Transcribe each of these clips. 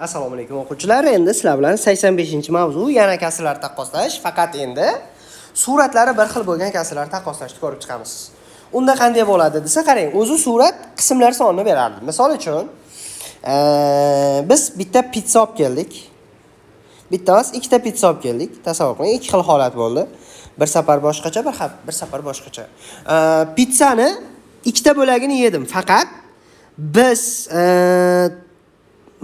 Assalomu alaykum, o'quvchilar. Endi sizlar bilan 85-mavzu, yana kasrlar taqqoslash, faqat endi suratlari bir xil bo'lgan kasrlarni taqqoslashni ko'rib chiqamiz. Unda qanday bo'ladi desa, qarang, o'zi surat qismlar sonini berardi. Misol uchun, biz bitta pitsa olib keldik. Bitta emas, ikkita pitsa olib keldik. Tasavvur qiling, ikki xil holat bo'ldi. Bir safar boshqacha, bir safar boshqacha. Pitsani ikkita bo'lagini yedim. Faqat biz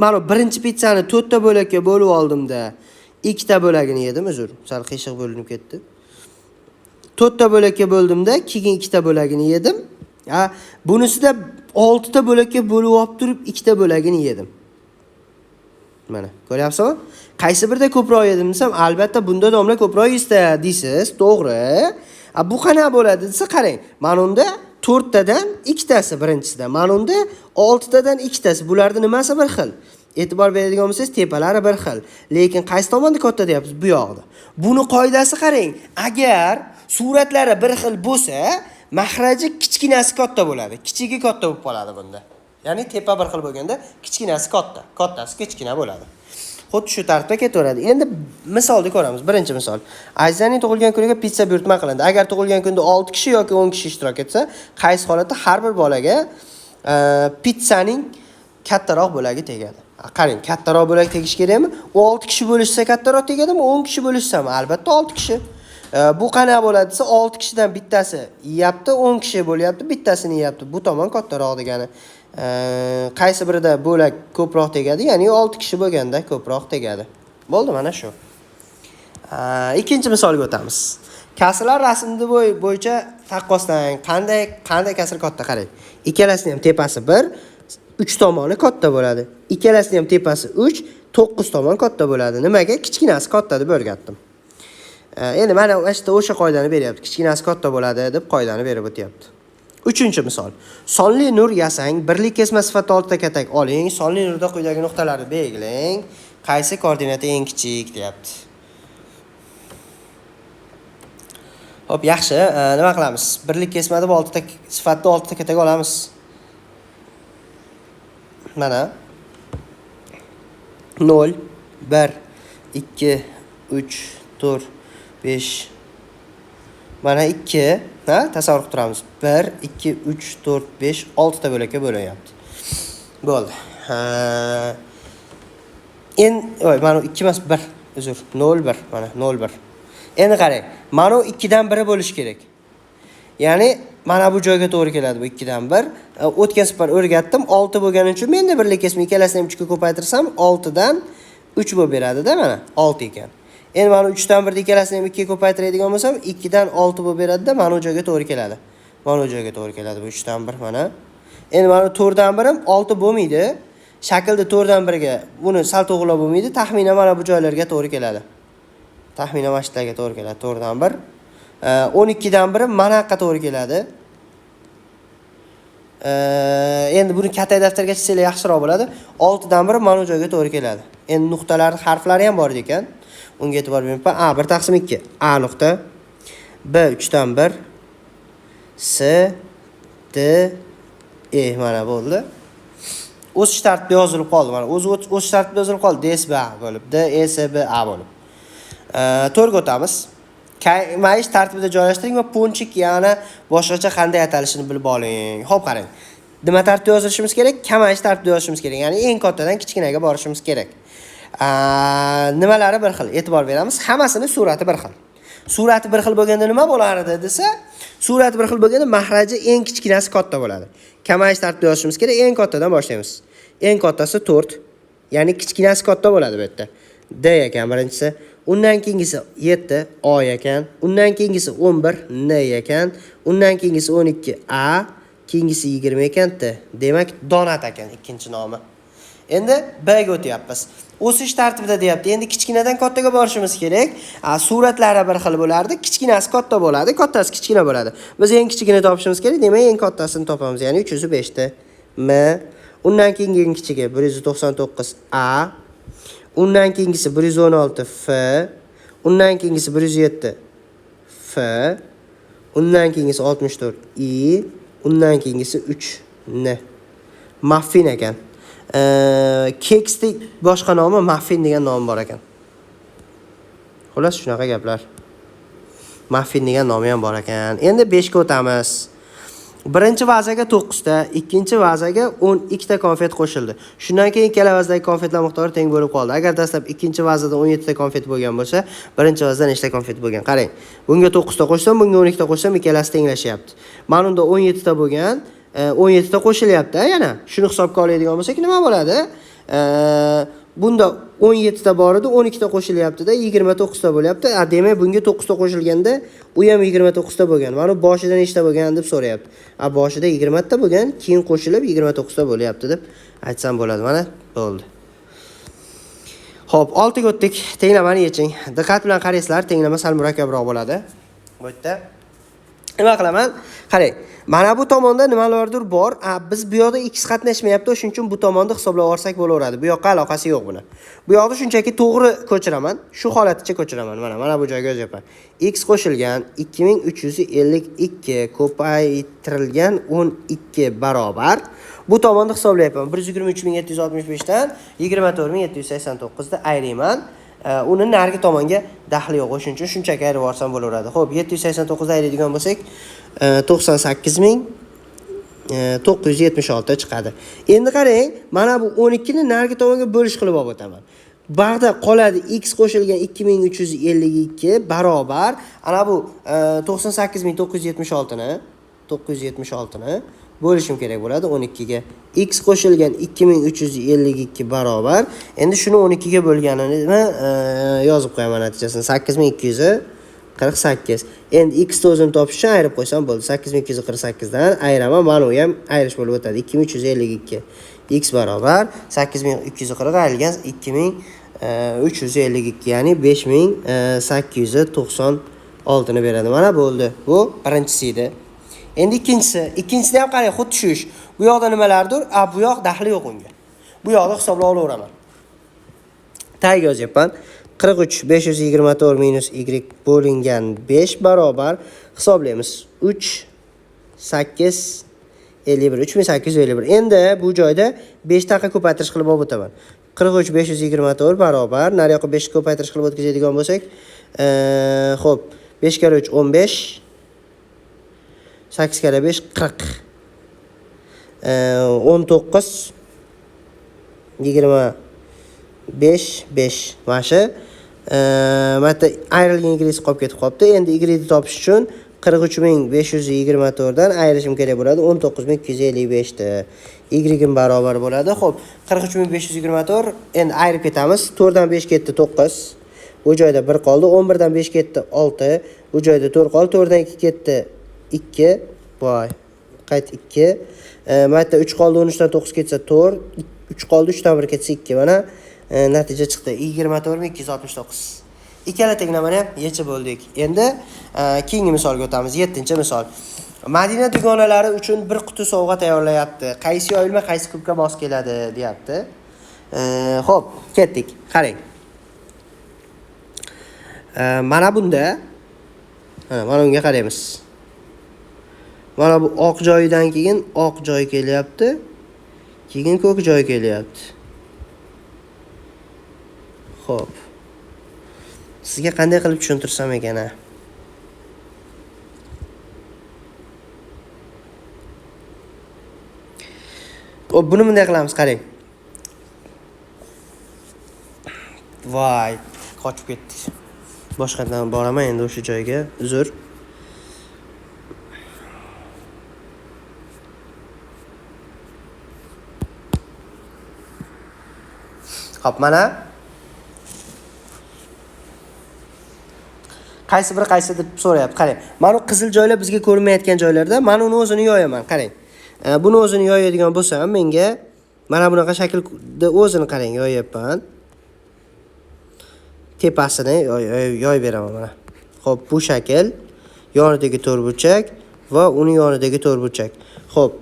mana birinchi pitsani 4 ta bo'lakka bo'lib oldimda, ikkita bo'lagini yedim, uzr, sal qiyshiq bo'linib ketdi. 4 ta bo'lakka bo'ldimda, keyin ikkita bo'lagini yedim. Ha, bunisida 6 ta bo'lakka bo'lib olib turib, ikkita bo'lagini yedim. Mana, ko'ryapsizmi? Qaysi birida ko'proq yedim desam, albatta bunda domla ko'proq yeysiz deysiz, to'g'ri. A bu qanaqa bo'ladi desa, qarang, mana unda 4 tadan ikkitasi birinchisida, mana unda 6 tadan ikkitasi. Bularning nimasi bir xil? E'tibor beradigan bo'lsangiz, tepalari bir xil. Lekin qaysi tomonda katta deyapmiz? Bu yoqda. Buni qoidasi qarang, agar suratlari bir xil bo'lsa, mahraji kichkinasi katta bo'ladi. Kichigi katta bo'lib qoladi bunda. Ya'ni tepa bir xil bo'lganda kichkinasi katta, kattasi kichkina bo'ladi. Xuddi shu tartibda ketaveradi. Endi misolni ko'ramiz. Birinchi misol. Azizaning tug'ilgan kuniga pitsa buyurtma qilindi. Agar tug'ilgan kunda 6 kishi yoki 10 kishi ishtirok etsa, qaysi holatda har bir bolaga pitsaning kattaroq bo'lagi tegadi? Qarang, kattaroq bo'lak tegishi kerakmi? 6 kishi bo'lishsa kattaroq tegadimi? 10 kishi bo'lishsami? Albatta 6 kishi. Bu qanaqa bo'ladi desa, 6 kishidan bittasi yeyapti, 10 kishi bo'lyapti, bittasini yeyapti. Bu tomon kattaroq degani. Qaysi birida bo'lak ko'proq tegadi? Ya'ni 6 kishi bo'lganda ko'proq tegadi. Bo'ldi, mana shu. Ikkinchi misolga o'tamiz. Kasrlar rasmni bo'yicha taqqoslang. Qanday kasr katta, qarang. Ikkalasini ham tepasi 1, 3 tomoni katta bo'ladi. Ikkalasini ham tepasi 3, 9 tomon katta bo'ladi. Nimaga? Kichkinasi katta deb o'rgatdim. Endi mana shu o'sha qoidani beryapti. Kichkinasi katta bo'ladi deb qoidani berib o'tyapti. Uchinchi misol. Sonli nur yasang, birlik kesma sifatida 6 ta katak oling, sonli nurda quyidagi nuqtalarni belgilang. Qaysi koordinata eng kichik deyapti. Xo'p, yaxshi. Nima qilamiz? Birlik kesma deb 6 ta sifatida 6 ta katak olamiz. Mana 0 1 2 3 4 5, mana 2, ha, tasavvur qilib turamiz. 1 2 3 4 5 6 ta bo'lakka bo'linyapti. Bo'ldi. Endi, mana 2 emas, 1, uzr, 0 1, mana 0 1. Endi qarang, mana 2 dan 1 bo'lishi kerak. Ya'ni mana bu joyga to'g'ri keladi bu 2 dan 1. O'tgan safar o'rgatdim, 6 bo'lgani uchun menda birlik kesma ikkalasini ham 3 ga ko'paytirsam 6 dan 3 bo'lib beradida, mana 6 ekan. Endi mana 3 dan 1 ikkalasini ham 2 ga ko'paytiradigan bo'lsam 2 dan 6 bo'lib beradida, mana bu joyga to'g'ri keladi. Mana bu joyga to'g'ri keladi bu 3 dan 1 mana. Endi mana 4 dan 1 ham 6 bo'lmaydi. Shaklda 4 dan 1 ga buni sal to'g'rilab bo'lmaydi. Taxminan mana bu joylarga to'g'ri keladi. Taxminan mana shu yerlarga to'g'ri keladi 4 dan 1. 12 dan 1 mana yoqqa to'g'ri keladi. Endi buni katta daftarga chizsanglar yaxshiroq bo'ladi. 6 dan 1 mana bu joyga to'g'ri keladi. Endi nuqtalar, harflari ham bor ekan. Unga e'tibor bermayman. A 1 taqsim 2, A nuqta, B 3 dan 1, C, D, E mana bo'ldi. O'sish tartibida yozilib qoldi mana. O'zi o'sish tartibida yozilib qoldi. D S B A bo'lib, D E S B A bo'lib. To'rtga o'tamiz. Mayish tartibida joylashtiring va ponchik yana boshqacha qanday atalishini bilib oling. Xo'p, qarang. Nima tartibda yozishimiz kerak? Kamayish tartibida yozishimiz kerak. Ya'ni eng kattadan kichkinaga borishimiz kerak. Nimalari bir xil? E'tibor beramiz. Hammasini surati bir xil. Surati bir xil bo'lganda nima bo'lardi desa, surati bir xil bo'lganda mahraji eng kichkinasi katta bo'ladi. Kamayish tartibida yozishimiz kerak. Eng kattadan boshlaymiz. Eng kattasi 4. Ya'ni kichkinasi katta bo'ladi bu yerda. D ekan birinchisi. Undan keyingisi 7 O ekan. Undan keyingisi 11 N ekan. Undan keyingisi 12 A, keyingisi 20 ekan T. Demak, donat ekan ikkinchi nomi. Endi B ga o'tyapmiz. O'sish tartibida deyapti. Endi kichkinadan kattaga borishimiz kerak. Suratlari bir xil bo'lardi. Kichkinasi katta bo'ladi, kattasi kichkina bo'ladi. Biz eng kichigini topishimiz kerak. Demak, eng kattasini topamiz. Ya'ni 305 ta M. Undan keyingi eng kichigi 199 A. Undan keyingisi 116 F. Undan keyingisi 107 F. Undan keyingisi 64 I. Undan keyingisi 3 N. Muffin ekan. Keksni boshqa nomi muffin degan nomi bor ekan. Xullas shunaqa gaplar. Muffin degan nomi ham bor ekan. Endi 5 ga o'tamiz. Birinchi vazaga 9 ta, ikkinchi vazaga 12 ta konfet qo'shildi. Shundan keyin ikkala vazadagi konfetlar miqdori teng bo'lib qoldi. Agar dastlab ikkinchi vazada 17 ta konfet bo'lgan bo'lsa, birinchi vazada nechta konfet bo'lgan? Qarang. Bunga 9 ta qo'shsam, bunga 12 ta qo'shsam, ikkalasi tenglashyapti. Mana unda 17 ta bo'lgan, 17 ta qo'shilyapti yana. Shuni hisobga oladigan bo'lsak, nima bo'ladi? Bunda 17 ta bor edi, 12 ta qo'shilyapti-da, 29 ta bo'lyapti. Demak, bunga 9 ta qo'shilganda u ham 29 ta bo'lgan. Mana bu boshida nechta bo'lgan deb so'rayapti. Boshida 20 ta bo'lgan, keyin qo'shilib 29 ta bo'lyapti deb aytsam bo'ladi. Mana bo'ldi. Xo'p, 6 ga o'tdik. Tenglamani yeching. Diqqat bilan qaraysizlar, tenglama sal murakkabroq bo'ladi. Bu yerda nima qilaman? Qarang. Mana bu tomonda nimalardir bor. Biz bu yoqda x qatnashmayapti, shuning uchun bu tomonda hisoblab olsak bo'laveradi. Bu yoqqa aloqasi yo'q buni. Bu yoqda shunchaki to'g'ri ko'chiraman. Shu holaticha ko'chiraman. Mana bu joyga yozyapman. X qo'shilgan 2352 ko'paytirilgan 12 barobar. Bu tomonda hisoblayapman. 123765 dan 24789 ni ayirayman. Uni narigi tomonga daxli yo'q. O'shuning uchun shunchaki ayirib yuborsam bo'laveradi. Xo'p, 789 dan ayiradigan bo'lsak, 98976 chiqadi. Endi qarang, mana bu 12 ni narigi tomonga bo'lish qilib olib o'taman. Bag'da qoladi x qo'shilgan 2352 barobar ana bu 98976 ni 976 ni bo'lishim kerak bo'ladi 12 ga. X qo'shilgan 2352 barobar. Endi shuni 12 ga bo'lganini yozib qo'yaman natijasini 8248. Endi x ni o'zim topish uchun ayirib qo'ysam bo'ldi. 8248 dan ayiraman, mana u ham ayirish bo'lib o'tadi. 2352 x barobar 8240 ayrilgan 2352, ya'ni 5896 ni beradi. Mana bo'ldi. Bu birinchisi edi. Endi ikkinchisi. Ikkinchisida ham qarang, xuddi shu ish. Bu yoqda nimalardir? Bu yoq daxli yo'q unga. Bu yoqda hisoblab olaveraman. Tag yozyapman. 43 524 minus y bo'lingan 5 barobar hisoblaymiz. 3 8 51 3851. Endi bu joyda 5 taqa ko'paytirish qilib olib o'taman. 43 524 barobar nari yoqqa 5 ko'paytirish qilib o'tkazadigan bo'lsak, xo'p, 5 kare 3 15, 8 kare 5 40, 19 25 5. Mana shu mana ayrilgan y qolib ketib qolibdi. Endi y ni topish uchun 43524 dan ayirishim kerak bo'ladi 19255 ni. Y barobar bo'ladi. Xo'p, 43524 endi ayirib ketamiz. 4 dan 5 ketdi 9. Bu joyda 1 qoldi. 11 dan 5 ketdi 6. Bu joyda 4 qoldi. 4 dan 2 ketdi 2. Voy, qayt 2. Mana yerda 3 qoldi. 13 dan 9 ketsa 4. 3 qoldi. 3 dan 1 ketsa 2. Mana natija chiqdi. 24269. Ikkala tenglamani ham yechib bo'ldik. Endi keyingi misolga o'tamiz. 7-misol. Madina dugonalari uchun bir quti sovg'a tayyorlayapti. Qaysi yoyilma qaysi kubga mos keladi, deyapti. Xo'p, ketdik. Qarang. Mana bunda mana unga qaraymiz. Mana bu oq joyidan keyin oq joy kelyapti. Keyin ko'k joy kelyapti. Xo'p. Sizga qanday qilib tushuntirsam ekan a? Xo'p, buni bunday qilamiz, qarang. Voy, qochib ketdik. Boshqadan boraman endi o'sha joyga. Uzr. Xo'p, mana qaysi biri qaysi deb so'rayapti. Qarang. Mana bu qizil joylar bizga ko'rinmayotgan joylarda, mana uni o'zini yoyaman. Qarang. Buni o'zini yoyadigan bo'lsam, menga mana bunaqa shaklda o'zini qarang, yoyapman. Tepasini yoyib beraman mana. Xo'p, bu shakl yonidagi to'rtburchak va uni yonidagi to'rtburchak. Xo'p,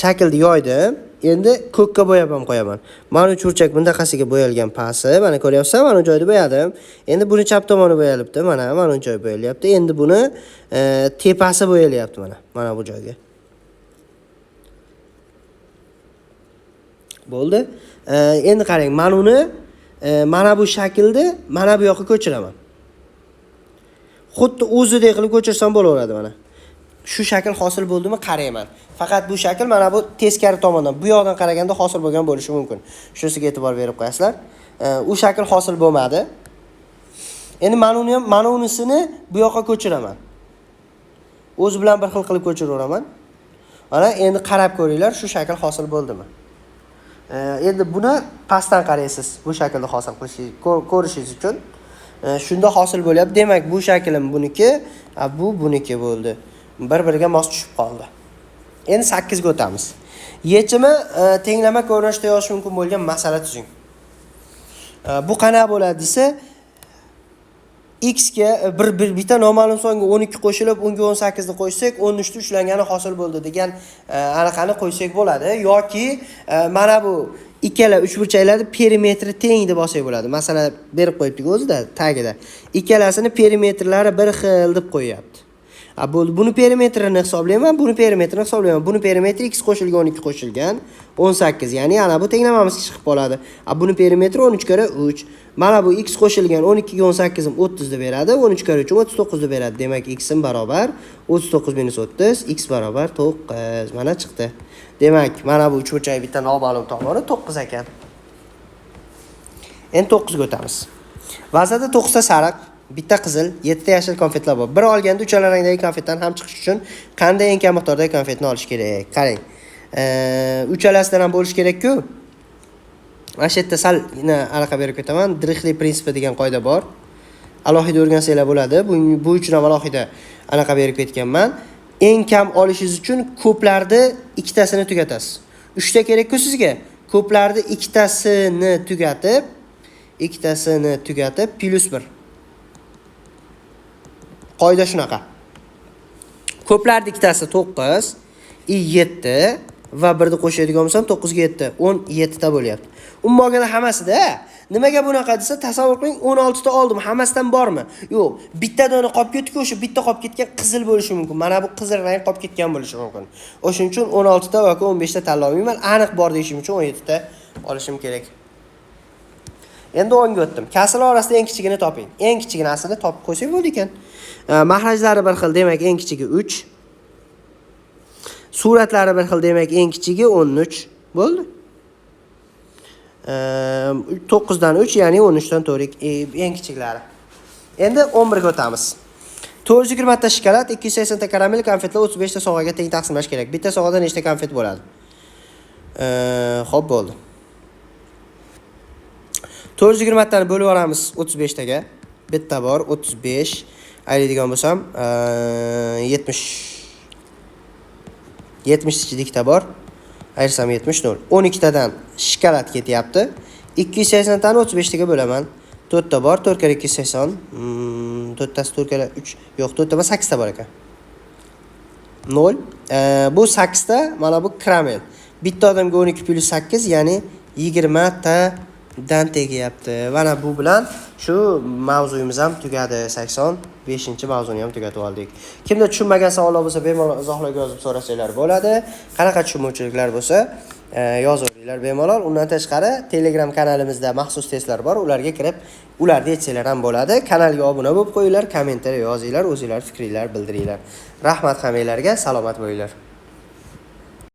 shaklni yoydim. Endi ko'kka bo'yab ham qo'yaman. Mana uchburchak bundaqasiga bo'yalgan pasi, mana ko'ryapsan, mana bu joyda bo'yadim. Endi buni chap tomoni bo'yalibdi, mana bu joy bo'yalyapti. Endi buni tepasi bo'yalyapti mana, mana bu joyga. Bo'ldi. Endi qarang, mana uni mana bu shaklda mana bu yoqqa ko'chiraman. Xuddi o'zidek qilib ko'chirsam bo'laveradi mana. Shu shakl hosil bo'ldimi qarayman. Faqat bu shakl mana bu teskari tomondan, bu yoqdan qaraganda hosil bo'lgan bo'lishi mumkin. Shunisiga e'tibor berib qo'yasizlar. U shakl hosil bo'lmadi. Endi mana uni ham, mana unisini bu yoqqa ko'chiraman. O'zi bilan bir xil qilib ko'chiraveraman. Mana endi qarab ko'ringlar, shu shakl hosil bo'ldimi? Endi buni pastdan qaraysiz, bu shaklda hosil qilishingiz, ko'rishingiz uchun. Shunda hosil bo'lyapti. Demak, bu shaklim buniki, bu buniki bo'ldi. Bir-biriga mos tushib qoldi. Endi 8 ga o'tamiz. Yechimi tenglama ko'rinishda yozish mumkin bo'lgan masala tuzing. Bu qanaqa bo'ladi desa, x ga bir bitta noma'lum songa 12 qo'shilib, unga 18 ni qo'shsak, 13 ta ushlangani hosil bo'ldi degan anaqani qo'ysak bo'ladi yoki mana bu ikkala uchburchaklarni perimetri teng deb olsak bo'ladi. Masala berib qo'yibdik o'zida tagida. Ikkalasini perimetrlari bir xil deb qo'yapti. Bo'ldi. Buni perimetrini hisoblayman, buni perimetrini hisoblayman. Buni perimetri x qo'shilgan 12 qo'shilgan 18, ya'ni ana bu tenglamamiz chiqib qoladi. Buni perimetri 13 karra 3. Mana bu x qo'shilgan 12 ga 18 ham 30 deb beradi. 13 karra 3 39 deb beradi. Demak, x ham barobar 39 minus 30, x barobar 9. Mana chiqdi. Demak, mana bu uchburchak bitta noma'lum tomoni 9 ekan. Endi 9 ga o'tamiz. Vazada 9 ta sariq, bitta qizil, 7 ta yashil konfetlar bor. Bir olganda uchala rangdagi konfetdan ham chiqish uchun qanday eng kam miqdordagi konfetni olish kerak? Qarang. Uchalasidan ham bo'lish kerak-ku. Mana shu yerda salgina anaqa berib ketaman. Dirixli prinsipi degan qoida bor. Alohida o'rgansanglar bo'ladi. Bu uchun ham alohida anaqa berib ketganman. Eng kam olishingiz uchun ko'plarni ikkitasini tugatasiz. 3 ta kerak-ku sizga. Ko'plarni ikkitasini tugatib plus 1. Qoida shunaqa. Ko'plarning ikkitasi 9 i 7 va 1 ni qo'shadigan bo'lsam 9 ga 7, 17 ta bo'lyapti. Umuman olganda hammasida nimaga bunaqa desa, tasavvur qiling, 16 ta oldim, hammasidan bormi? Yo'q, bitta dona qolib ketdi-ku, o'sha bitta qolib ketgan qizil bo'lishi mumkin. Mana bu qizil rang qolib ketgan bo'lishi mumkin. O'shuning uchun 16 ta yoki 15 ta tanlamayman, aniq bor deyishim uchun 17 ta olishim kerak. Endi 10 ga o'tdim. Kasrlar orasida eng kichigini toping. Eng kichiginasini topib qo'ysak bo'ldi ekan. Mahrajlari bir xil, demak eng kichigi 3. Suratlari bir xil, demak eng kichigi 13 bo'ldi. 9 dan 3, ya'ni 13 dan 4 eng kichiklari. Endi 11 ga o'tamiz. 420 ta shokolad, 280 ta karamel konfetlar 35 ta sovg'aga teng taqsimlash kerak. Bitta sovg'ada nechta konfet bo'ladi? Xo'p, bo'ldi. 420 tani bo'lib yuboramiz 35 taga. Bitta bor 35. Aylaydigan bo'lsam, 70 ichida ikkita bor. Ayirsam 70 0. 12 tadan shokolad ketyapti. 280 tani 35 taga bo'laman. 4 ta bor, 4 karra 280. 4tasi 4 karra 3. Yo'q, 4 ta emas, 8 ta bor ekan. 0. Bu 8 ta, mana bu karamel. Bitta odamga 12 plus 8, ya'ni 20 ta dan tegyapti. Mana bu bilan shu mavzuyimiz ham tugadi. 85-mavzuni ham tugatib oldik. Kimda tushunmagan savollar bo'lsa, bemalol izohlarga yozib so'rasanglar bo'ladi. Qanaqa tushunmovchiliklar bo'lsa, yozaveringlar bemalol. Undan tashqari Telegram kanalimizda maxsus testlar bor. Ularga kirib, ularni yechsanglar ham bo'ladi. Kanalga obuna bo'lib qo'yinglar, kommentariy yozinglar, o'zinglar fikringlar bildiringlar. Rahmat hammanglarga, salomat bo'linglar.